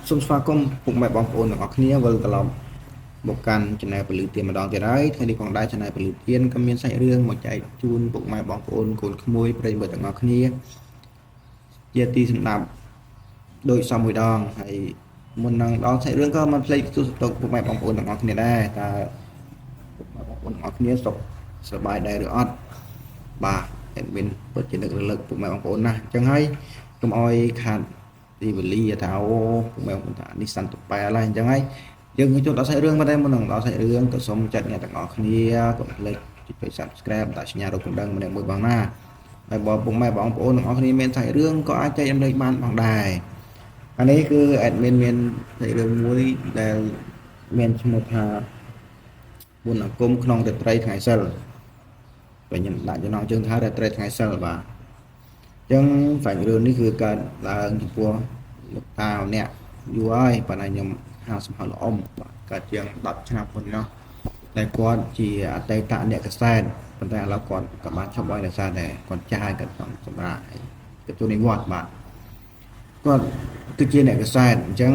សូមស្វាគមន៍ពុកម៉ែបងប្អូនទាំងអស់គ្នាវិលត្រឡប់មកកាន់ Channel ពលឺទៀនម្ដងទៀតហើយថ្ងៃនេះផងដែរ Channel ពលឺទៀនក៏មានសាច់រឿងមកចែកជូនពុកម៉ែបងប្អូនកូនក្មួយប្រិយមិត្តទាំងអស់គ្នាជាទីសម្ដាប់ដោយសមមួយដងហើយមុននឹងដល់សាច់រឿងក៏មិនភ្លេចទូរស័ព្ទពុកម៉ែបងប្អូនទាំងអស់គ្នាដែរតើពុកម៉ែបងប្អូនទាំងអស់គ្នាសុខសប្បាយដែរឬអត់បាទ admin ពិតជានឹករលឹកពុកម៉ែបងប្អូនណាស់អញ្ចឹងហើយកុំអោយខាតទីវេលាថាអូពុកម៉ែបងប្អូនថានេះសន្តិប៉ែលហើយអញ្ចឹងហើយយើងចូលដល់សាច់រឿងមកតែមុននឹងដល់សាច់រឿងក៏សូមចាត់អ្នកទាំងអស់គ្នាកុំភ្លេចចុច Subscribe ដាក់សញ្ញារូបកណ្ដឹងម្នាក់មួយបងណាហើយបើពុកម៉ែបងប្អូនទាំងអស់គ្នាមានសាច់រឿងក៏អាចចែករំលែកបានផងដែរអានេះគឺ admin មានសាច់រឿងមួយដែលមានឈ្មោះថាបុណ្យអាគមក្នុងរាត្រីថ្ងៃសិល បើខ្ញុំដាក់ចំណងជើងថារាត្រីថ្ងៃសិលបាទអញ្ចឹងសាច់រឿងនេះគឺកើតឡើងចំពោះលោកតាម្នាក់យូរហើយប៉ុន្តែខ្ញុំហៅសំហៅល្អំបាទកើតជាង10ឆ្នាំមុននោះតែគាត់ជាអតីតអ្នកកសែតប៉ុន្តែឥឡូវគាត់ក៏បានឈប់ឲ្យដោយសារតែគាត់ចាស់ហើយគាត់ចង់សម្រាប់ហើយទទួលនិវត្តន៍បាទគាត់គឺជាអ្នកកសែតអញ្ចឹង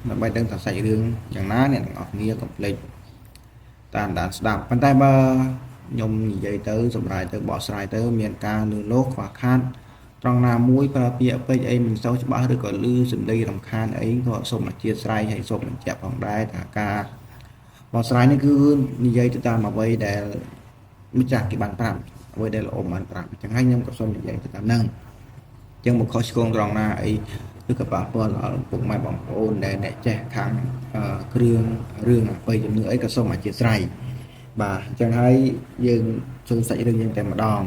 ដើម្បីដឹងថាសាច់រឿងយ៉ាងណាអ្នកទាំងអស់គ្នាកុំភ្លេចតាមដានស្ដាប់ប៉ុន្តែបើខ្ញុំនិយាយទៅសម្រាយទៅបកស្រាយទៅមានការលឺលោកខ្វះខាតត្រង់ណាមួយប្រើពាក្យពេចន៍អីមិនសូវច្បាស់ឬក៏លឺសំដីរំខានអីក៏សូមអធ្យាស្រ័យហើយសូមបញ្ជាក់ផងដែរថាការបកស្រាយនេះគឺនិយាយទៅតាមអ្វីដែលម្ចាស់គេបានប្រាប់អ្វីដែលលោកអ៊ំបានប្រាប់អញ្ចឹងហើយខ្ញុំក៏សូមនិយាយទៅតាមហ្នឹងអញ្ចឹងមកខុសឆ្គងត្រង់ណាអីឬក៏ប៉ះពាល់ដល់ពុកម៉ែបងប្អូនដែលអ្នកចេះខាងគ្រឿងរឿងអបិយជំនឿអីក៏សូមអធ្យាស្រ័យបាទអញ្ចឹងហើយយើងចូលសាច់រឿងយើងតែម្ដង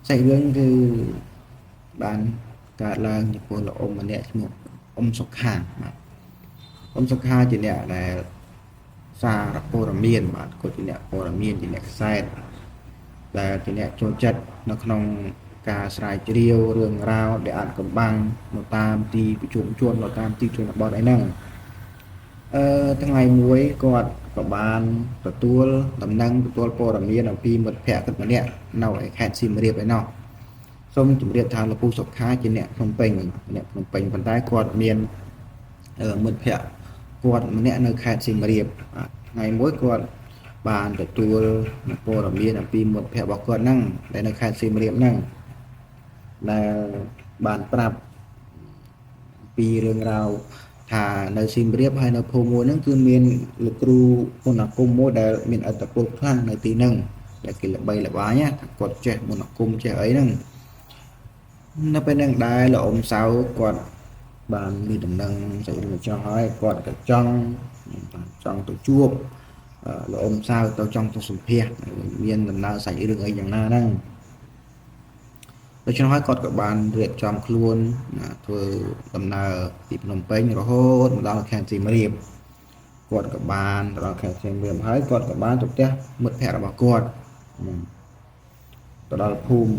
សាច់រឿងគឺបានកើតឡើងចំពោះលោកអ៊ំម្នាក់ឈ្មោះអ៊ំសុខាបាទអ៊ំសុខាជាអ្នកដែលសារព័ត៌មានបាទគាត់ជាអ្នកព័ត៌មានជាអ្នកខ្សែតដែលជាអ្នកចូលចិត្តនៅក្នុងការស្រាវជ្រាវរឿងរ៉ាវដែលអាចកំបាំងនៅតាមទីប្រជុំជននៅតាមទីជនបទអីហ្នឹងអឺថ្ងៃមួយគាត់ក៏បានទទួលដំណឹងទទួលព័ត៌មានអំពីមិត្តភ័ក្តិគាត់ម្នាក់នៅឯខេត្តសៀមរាបឯណោះសូមជម្រាបថាលោកពូសុខាជាអ្នកភ្នំពេញអ្នកភ្នំពេញប៉ុន្តែគាត់មានមិត្តភ័ក្តិគាត់ម្នាក់នៅខេត្តសៀមរាបបាទថ្ងៃមួយគាត់បានទទួលព័ត៌មានអំពីមិត្តភ័ក្តិរបស់គាត់ហ្នឹងដែលនៅខេត្តសៀមរាបហ្នឹងដែលបានប្រាប់ពីរឿងរ៉ាវថានៅសៀមរាបហើយនៅភូមិមួយហ្នឹងគឺមានលោកគ្រូមន្តអាគមមួយដែលមានឥទ្ធិពលខ្លាំងនៅទីហ្នឹងដែលគេល្បីល្បាញណាថាគាត់ចេះមន្តអាគមចេះអីហ្នឹងនៅពេលហ្នឹងដែរលោកអ៊ំសៅគាត់បានមានដំណឹងសាច់រឿងចោះហើយគាត់ក៏ចង់ចង់ទៅជួបលោកអ៊ំសៅទៅចង់ទៅសម្ភាសមានដំណើរសាច់រឿងអីយ៉ាងណាហ្នឹងដូច្នោះហើយគាត់ក៏បានរៀបចំខ្លួនធ្វើដំណើរពីភ្នំពេញរហូតមកដល់ខេត្តសៀមរាបគាត់ក៏បានទៅដល់ខេត្តសៀមរាបហើយគាត់ក៏បានទៅផ្ទះមិត្តភ័ក្តិរបស់គាត់ទៅដល់ភូមិ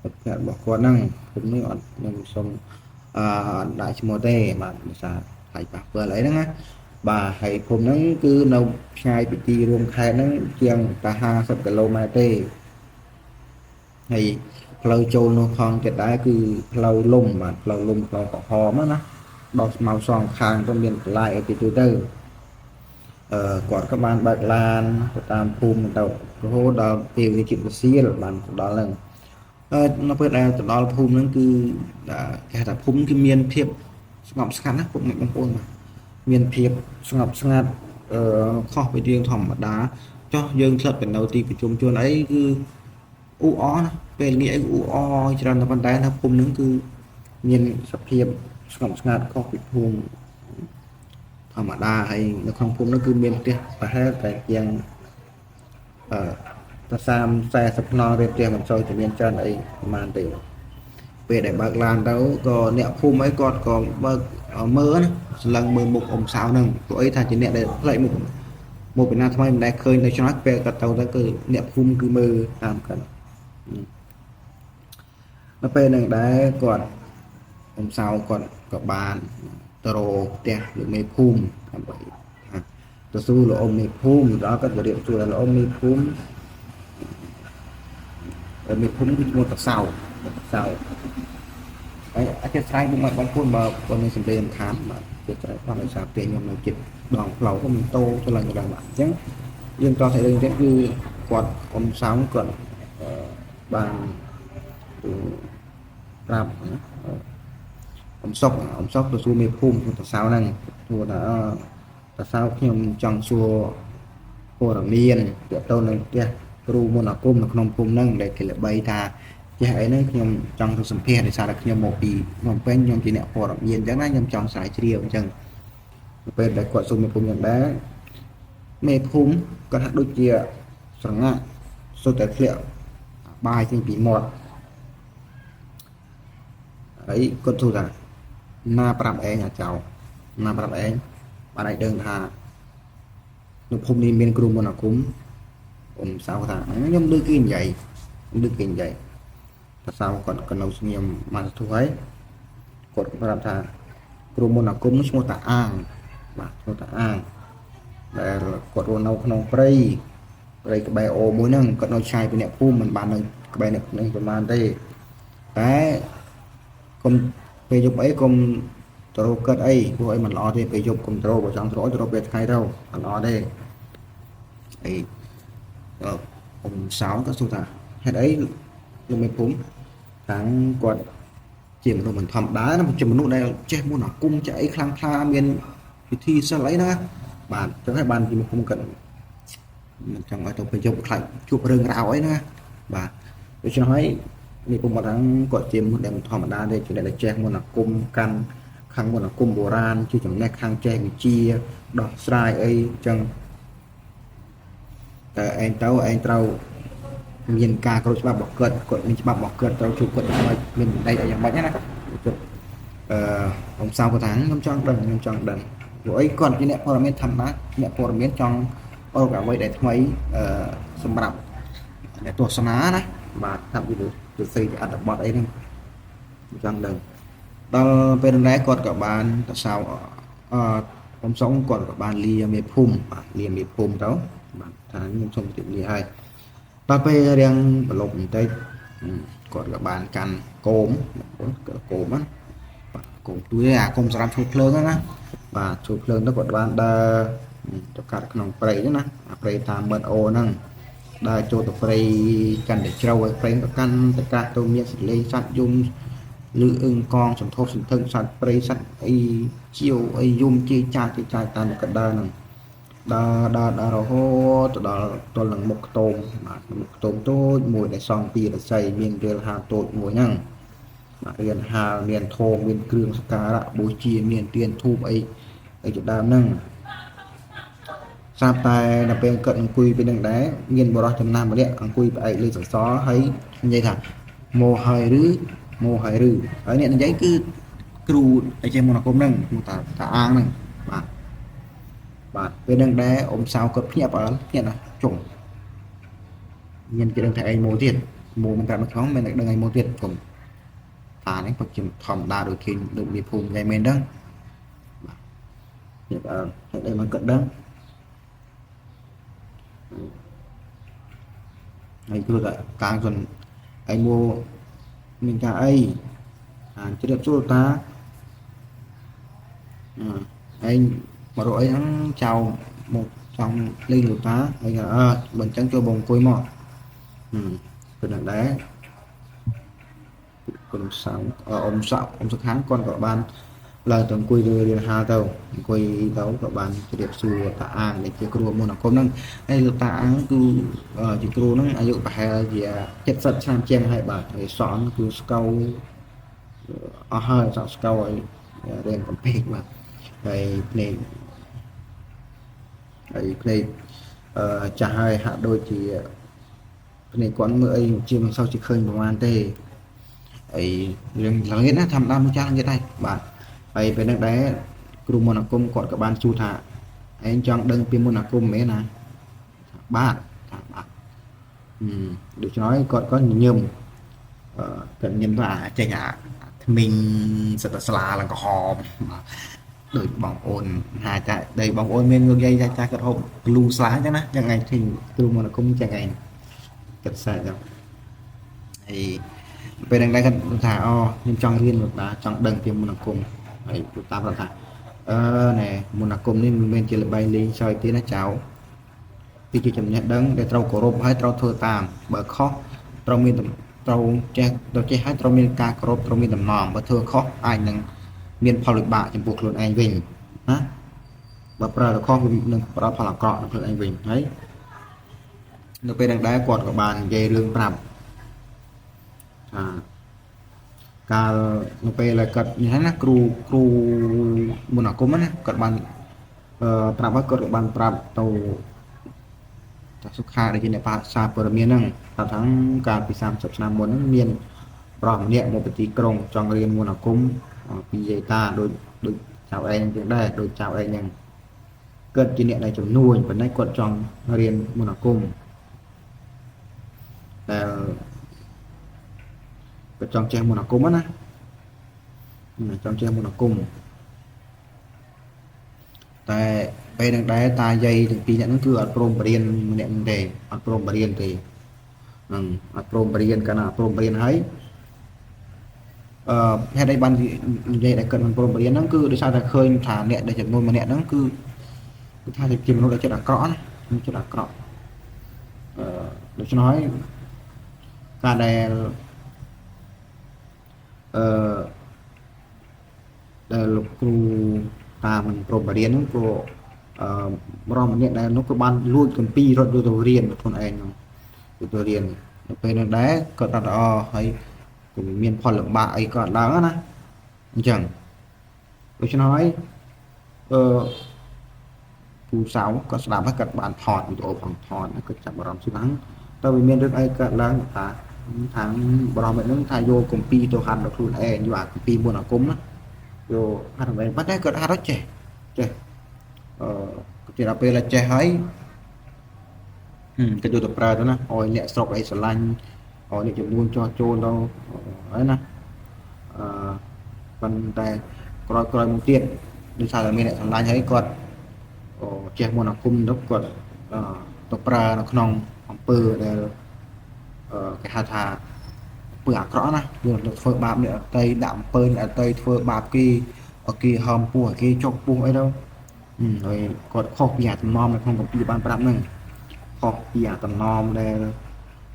មិត្តភ័ក្តិរបស់គាត់ហ្នឹងភូមិនេះអត់ខ្ញុំសុំអឺដាក់ឈ្មោះទេបាទភាសាថៃប៉ះពាល់អីហ្នឹងណាបាទហើយភូមិហ្នឹងគឺនៅឆ្ងាយពីទីរួមខេត្តហ្នឹងជាងតែ50គីឡូម៉ែត្រទេហើយផ្លូវចូលនោះផងទៀតដែរគឺផ្លូវលំបាទផ្លូវលំផ្លូវក្រហមណាដោះស្មៅសងខាងទៅមានបន្លែអីទៅទៅអឺគាត់ក៏បានបើកឡានទៅតាមភូមិទៅរហូតដល់ពេលវេលាជិតរសៀលបានទៅដល់ហ្នឹងអឺនៅពេលដែលទៅដល់ភូមិហ្នឹងគឺគេហៅថាភូមិគឺមានភាពស្ងប់ស្ងាត់ណាពុកម៉ែបងប្អូនបាទមានភាពស្ងប់ស្ងាត់អឺខុសពីរឿងធម្មតាចុះយើងធ្លាប់ទៅនៅទីប្រជុំជនអីគឺអ៊ូអណាពេលងាកអីអ៊ូអច្រើនតែប៉ុន្តែនៅភូមិហ្នឹងគឺមានសភាពស្ងប់ស្ងាត់ខុសពីភូមិធម្មតាហើយនៅក្នុងភូមិហ្នឹងគឺមានផ្ទះប្រហែលតែជាងអឺតែ30 40ខ្នងរៀបផ្ទះមិនសូវតែមានច្រើនអីប្រហែលទេពេលដែលបើកឡានទៅក៏អ្នកភូមិអីគាត់ក៏បើកមើលណាស្លឹងមើលមុខអ៊ំសៅហ្នឹងព្រោះអីថាជាអ្នកដែលប្លែកមុខមកពីណាថ្មីមិនដែលឃើញនៅឆ្នោះពេលគាត់ទៅទៅគឺអ្នកភូមិគឺមើលតាមគាត់នៅពេលហ្នឹងដែរគាត់អ៊ំសៅគាត់ក៏បានទៅរកផ្ទះលោកមេភូមិដើម្បីថាទៅសួរលោកអ៊ំមេភូមិដល់គាត់ក៏រៀបសួរដល់លោកអ៊ំមេភូមិមេភូមិគឺឈ្មោះតសៅតសៅហើយ អធិស្ឋានពុកម៉ែបងប្អូនបើបើមានសម្លេងរំខានបាទអធិស្ឋានផងដោយសារផ្ទះខ្ញុំនៅជិតដងផ្លូវក៏មានតូទៅឡើងទៅឡើងបាទអញ្ចឹងយើងតសាច់រឿងទៀតគឺគាត់អ៊ំសោងគាត់អឺបានប្រាប់ណាអ៊ំសុកអ៊ំសុកទៅសួរមេភូមិតសៅហ្នឹងសួរថាតសៅខ្ញុំចង់សួរព័ត៌មានទាក់ទងនឹងផ្ទះគ្រូមន្តអាគមនៅក្នុងភូមិហ្នឹងដែលគេល្បីថាចេះអីហ្នឹងខ្ញុំចង់ទៅសម្ភាសដោយសារតែខ្ញុំមកពីភ្នំពេញខ្ញុំជាអ្នកព័ត៌មានអញ្ចឹងណាខ្ញុំចង់ស្រាវជ្រាវអញ្ចឹងពេលដែលគាត់សួរមេភូមិយ៉ាងដែរមេភូមិគាត់ហាក់ដូចជាស្រងាក់សុទ្ធតែធ្លាក់បាយចេញពីមាត់ហើយគាត់សួរថាណាប្រាប់ឯងអាចៅណាប្រាប់ឯងបានឲ្យដឹងថានៅភូមិនេះមានគ្រូមន្តអាគមអ៊ំសៅថាខ្ញុំឮគេនិយាយឮគេនិយាយតសៅគាត់ក៏នៅស្ងៀមមកទោះហើយគាត់ប្រាប់ថាគ្រូមន្តអាគមឈ្មោះតាអាងបាទឈ្មោះតាអាងដែលគាត់រស់នៅក្នុងព្រៃព្រៃក្បែរអូមួយហ្នឹងគាត់នៅឆ្ងាយពីអ្នកភូមិមិនបាននៅក្បែរអ្នកនេះប្រហែលទេតែកុំពេលយប់អីកុំទៅរកកើតអីព្រោះអីមិនល្អទេពេលយប់កុំទៅរកបើចង់ទៅរកទៅរកពេលថ្ងៃទៅអត់ល្អទេអីអ៊ំសោក៏សួរថាហេតុអីលោកមេភូមិខាងគាត់ជាមនុស្សមិនធម្មតាណាជាមនុស្សដែលចេះមន្តអាគមចេះអីខ្លាំងក្លាមានពិធីសិលអីណាបាទចឹងហើយបានជាមេភូមិគាត់មិនចង់ឲ្យទៅពេលយប់ខ្លាចជួបរឿងរ៉ាវអីណាបាទដូច្នេះហើយមេភូមិគាត់ហ្នឹងគាត់ជាមនុស្សដែលមិនធម្មតាទេជាអ្នកដែលចេះមន្តអាគមកាន់ខាងមន្តអាគមបុរាណជាចំណេះខាងចេះវិជាដោះស្រាយអីចឹងតែឯងទៅឯងត្រូវមានការគ្រប់ច្បាប់របស់គាត់គាត់មានច្បាប់របស់គាត់ត្រូវជួបគាត់យ៉ាងម៉េចមានបណ្ដៃអីយ៉ាងម៉េចណាជប់អឺអ៊ំសៅគាត់ថាខ្ញុំចង់ដឹងខ្ញុំចង់ដឹងព្រោះអីគាត់ជាអ្នកព័ត៌មានធម្មតាអ្នកព័ត៌មានចង់រកអ្វីដែលថ្មីអឺសម្រាប់អ្នកទស្សនាណាបាទថាវាទៅស្រីអត្ថបទអីហ្នឹងចង់ដឹងដល់ពេលនេះគាត់ក៏បានតសៅអឺអ៊ំសុងគាត់ក៏បានលាមេភូមិបាទលាមេភូមិទៅបាទថាខ្ញុំសូមជម្រាបលាហើយដល់ពេលរៀងប្រឡប់បន្តិចគាត់ក៏បានកាន់គោមគោមណាបាទគោមទួយអាគោមសម្រាប់ឈូសភ្លើងណាបាទឈូសភ្លើងទៅគាត់បានដើរទៅកាត់ក្នុងព្រៃហ្នឹងណាអាព្រៃតាមមាត់អូហ្នឹងដើរចូលទៅព្រៃកាន់តែជ្រៅហើយព្រៃក៏កាន់តែកាត់ទៅមានសលេងសត្វយំឮអឹងកងសន្ធោសន្ធឹងសត្វព្រៃសត្វអីជាវអីយំជាចាជាចាតាមកដើរហ្នឹងដើរដើរដើររហូតទៅដល់ទល់នឹងមុខខ្ទមបាទមុខខ្ទមតូចមួយដែលសង់ពីរស័យមានរៀលហាលតូចមួយហ្នឹងបាទរៀលហាលមានធមមានគ្រឿងសក្ការៈបូជាមានទៀនធូបអីអីជាដើមហ្នឹងស្រាប់តែដល់ពេលគាត់អង្គុយពេលហ្នឹងដែរមានបរិសចំណាស់ម្នាក់អង្គុយផ្អែកលើសសរហើយនិយាយថាមកហើយឬមកហើយឬហើយអ្នកនិយាយគឺគ្រូអីចេះមន្តអាគមហ្នឹងឈ្មោះតាតាអាងហ្នឹងបាទបាទពេលហ្នឹងដែរអ៊ំសៅគាត់ភ្ញាក់ផ្អើលភ្ញាក់ណាជុំមានគេដឹងថាឯងមកទៀតមកមិនប្រាប់មកក្នុងមិនដឹងឯងមកទៀតគុំតានេះពិតជាធម្មតាដូចគេដូចមានភូមិថ្ងៃមែនហ្នឹងបាទភ្ញាក់ផ្អើលហេតុអីមិនគាត់ដឹងហើយគ្រូតែកាងសុនឯងមកមានការអីអាជ្រាបសួរតាឯងមករកអីហ្នឹងចៅមកចង់លេងលោកតាហើយគេអើបើអញ្ចឹងចូលបងអង្គុយមកគឺនឹងដែរគុណសៅអ៊ំសក់អ៊ំសុខាងគាត់ក៏បានឡើងទៅអង្គុយលើរៀនហាលទៅអង្គុយទៅក៏បានជ្រាបសួរតាអាងដែលជាគ្រូមន្តអាគមហ្នឹងហើយលោកតាអាងគឺជាគ្រូហ្នឹងអាយុប្រហែលជា70ឆ្នាំជាងហើយបាទហើយសក់គឺស្កៅអស់ហើយសក់ស្កៅហើយរៀងកំពេកបាទហើយភ្នែកហើយភ្នែកអឺចាស់ហើយហាក់ដូចជាភ្នែកគាត់មើលអីជាមិនសូវជាឃើញប្រហែលទេអីរឿងល្ងាចណាធម្មតាមួយចាស់ល្ងាចដែរបាទហើយពេលហ្នឹងដែរគ្រូមន្តអាគមគាត់ក៏បានសួរថាឯងចង់ដឹងពីមន្តអាគមមែនណាបាទថាបាទដូច្នេះគាត់ក៏ញញឹមអឺគាត់ញញឹមទៅអាចេញអាថ្មីងសិតតែស្លាឡើងក្រហមបាទដូចបងប្អូនហាចាដីបងប្អូនមានងើកយាយចាចាគាត់ហូបក្លូស្លាអញ្ចឹងណាចឹងឯងឃើញគ្រូមន្តអាគមចឹងឯងគាត់សែកចឹងហើយ ពេលហ្នឹងដែរគាត់ថាអូខ្ញុំចង់រៀនលោកតាចង់ដឹងពីមន្តអាគមហើយលោកតាប្រាប់ថាអឺណែមន្តអាគមនេះមិនមែនជាល្បែងលេងសើចទេណាចៅវាជាចំណេះដឹងដែលត្រូវគោរពហើយត្រូវធ្វើតាមបើខុសត្រូវមានត្រូវចេះត្រូវចេះហើយត្រូវមានការគោរពត្រូវមានតំណងបើធ្វើខុសអាចនឹងមានផលវិបាកចំពោះខ្លួនឯងវិញណាបើប្រើទៅខុសវានឹងផ្ដល់ផលអាក្រក់ដល់ខ្លួនឯងវិញហើយនៅពេលហ្នឹងដែរគាត់ក៏បាននិយាយរឿងប្រាប់ថាកាលនៅពេលដែលគាត់នេះណាគ្រូគ្រូមុនអាគមណាគាត់បានប្រាប់ហើយគាត់ក៏បានប្រាប់ទៅតាសុខាដែលជាអ្នកសារព័ត៌មានហ្នឹងប្រាប់ថាកាលពី30ឆ្នាំមុនហ្នឹងមានប្រុសម្នាក់មកពីទីក្រុងចង់រៀនមុនអាគមពីយាយតាដូចដូចចៅឯងចឹងដែរដូចចៅឯងហ្នឹងគាត់ជាអ្នកដែលជំនួញប៉ុន្តែគាត់ចង់រៀនមុនអាគមដែលគាត់ចង់ចេះមុនអាគមណាចង់ចេះមុនអាគមតែពេលហ្នឹងដែរតាយាយទាំងពីរនាក់ហ្នឹងគឺអត់ព្រមបរៀនម្នាក់ហ្នឹងទេអត់ព្រមបរៀនទេហ្នឹងអត់ព្រមបរៀនកាលណាអត់ព្រមបរៀនហើយអឺហេតុអីបាននិយាយដែលគាត់មិនព្រមបរៀនហ្នឹងគឺដោយសារតែឃើញថាអ្នកដែលចំនួនម្នាក់ហ្នឹងគឺគឺថាជាមនុស្សដែលចិត្តអាក្រក់ណាចិត្តអាក្រក់អឺដូច្នោះហើយការដែលអឺដែលលោកគ្រូតាមិនព្រមបរៀនហ្នឹងក៏អឺបរិម្នាក់ដែលនោះក៏បានលួចកម្ពីរត់យកទៅរៀនខ្លួនឯងហ្នឹងយកទៅរៀននៅពេលហ្នឹងដែរគាត់អត់ល្អហើយក៏មានផលលំបាកអីក៏ឡើងណាអញ្ចឹងដូច្នោះហើយអឺពូសៅគាត់ស្ដាប់ហើយគាត់បានថតវីដេអូផងថតគាត់ចាប់អារម្មណ៍ស្ដាំតើវាមានរឿងអីកើតឡើងតាខាងបរិមហ្នឹងថាយកកម្ពីទៅហាត់ដល់ខ្លួនឯងយកអាកម្ពីមុនអាគមណាយកហាត់ដល់ឯងប៉ុន្តែគាត់ហាត់អត់ចេះចេះអឺគេដល់ពេលចេះហើយគេយកទៅប្រើទៅណាឲ្យអ្នកស្រុកអីស្រឡាញ់ឲ្យអ្នកចំនួនចោះចូលទៅហើយណាអឺប៉ុន្តែក្រោយក្រោយមកទៀតដោយសារតែមានអ្នកស្រឡាញ់ហើយគាត់ចេះមន្តអាគមទៅគាត់ទៅប្រើនៅក្នុងអំពើដែលគេហៅថាអំពើអាក្រក់ណាយើងទៅធ្វើបាបអ្នកដទៃដាក់អំពើអ្នកដទៃធ្វើបាបគេឲ្យគេហមពោះឲ្យគេចុកពោះអីទៅហើយគាត់ខុសពីអាតំណមនៅក្នុងកម្ពីបានប្រាប់ហ្នឹងខុសពីអាតំណមដែល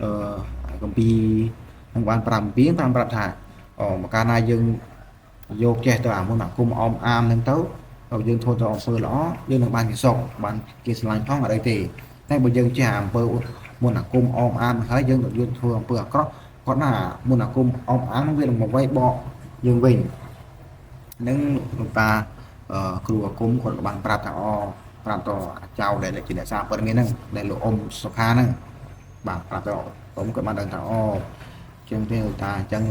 អឺកម្ពីនឹងបានប្រាប់ពីបានប្រាប់ថាអូមកកាលណាយើងយកចេះទៅអាមុនអាគមអមអាមហ្នឹងទៅដល់យើងធ្វើទៅអំពើល្អយើងនឹងបានជាសុខបានគេស្រឡាញ់ផងអត់អីទេតែបើយើងចេះអំពើមុនអាគមអមអាមហើយយើងទៅយើងធ្វើអំពើអាក្រក់គាត់ណាមុនអាគមអមអាមហ្នឹងវានឹងមកវាយបកយើងវិញនឹងលោកតាគ្រូអាគមគាត់ក៏បានប្រាប់ថាអូប្រាប់ទៅចៅដែលជាអ្នកសារព័ត៌មានហ្នឹងដែលលោកអ៊ំសុខាហ្នឹងបាទប្រាប់ទៅអ៊ំគាត់បានដឹងថាអូចឹងទេលោកតាអញ្ចឹង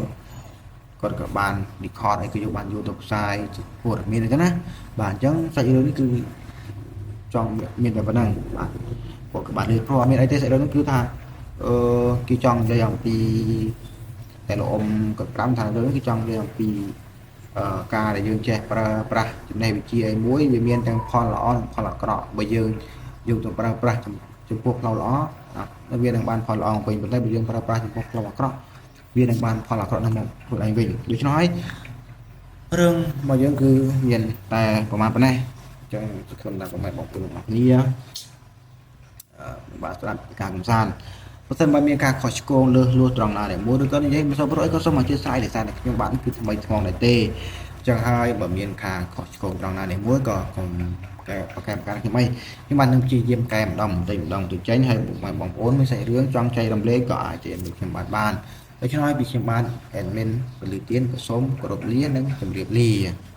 គាត់ក៏បាន record អីគឺយកបានយកទៅផ្សាយព័ត៌មានអញ្ចឹងណាបាទអញ្ចឹងសាច់រឿងនេះគឺចង់មានតែប៉ុណ្្នឹងបាទគាត់ក៏បានលើព្រោះអត់មានអីទេសាច់រឿងនេះគឺថាអឺគេចង់និយាយអំពីតែលោកអ៊ំគាត់ប្រាប់ថារឿងនេះគឺចង់និយាយអំពីការដែលយើងចេះប្រើប្រាស់ចំណេះវិជ្ជាអីមួយវាមានទាំងផលល្អនិងផលអាក្រក់បើយើងយកទៅប្រើប្រាស់ចំពោះផ្លូវល្អវានឹងបានផលល្អវិញប៉ុន្តែបើយើងប្រើប្រាស់ចំពោះផ្លូវអាក្រក់វានឹងបានផលអាក្រក់នឹងមកខ្លួនឯងវិញដូច្នោះហើយរឿងរបស់យើងគឺមានតែប្រហែលប៉ុណ្ណេះអញ្ចឹងសង្ឃឹមថាពុកម៉ែបងប្អូនទាំងអស់គ្នាបាទស្ដាប់ការកំសាន្តបើសិនបើមានការខុសឆ្គងលើសលួសត្រង់ណាមួយឬក៏និយាយមិនសូវព្រោះអីក៏សូមអធិស្ឋានដោយសារតែខ្ញុំបាទគឺថ្មីថ្មោងដែរទេអញ្ចឹងហើយបើមានការខុសឆ្គងត្រង់ណាមួយក៏កុំកែប្រកែប្រការខ្ញុំអីខ្ញុំបាទនឹងព្យាយាមកែម្ដងបន្តិចម្ដងទៅចេញហើយពុកម៉ែបងប្អូនមានសាច់រឿងចង់ចែករំលែកក៏អាចជាខ្ញុំបាទបានដូច្នោះហើយពីខ្ញុំបាទ admin ពលីទៀនក៏សូមគោរពលានិងជម្រាបលា។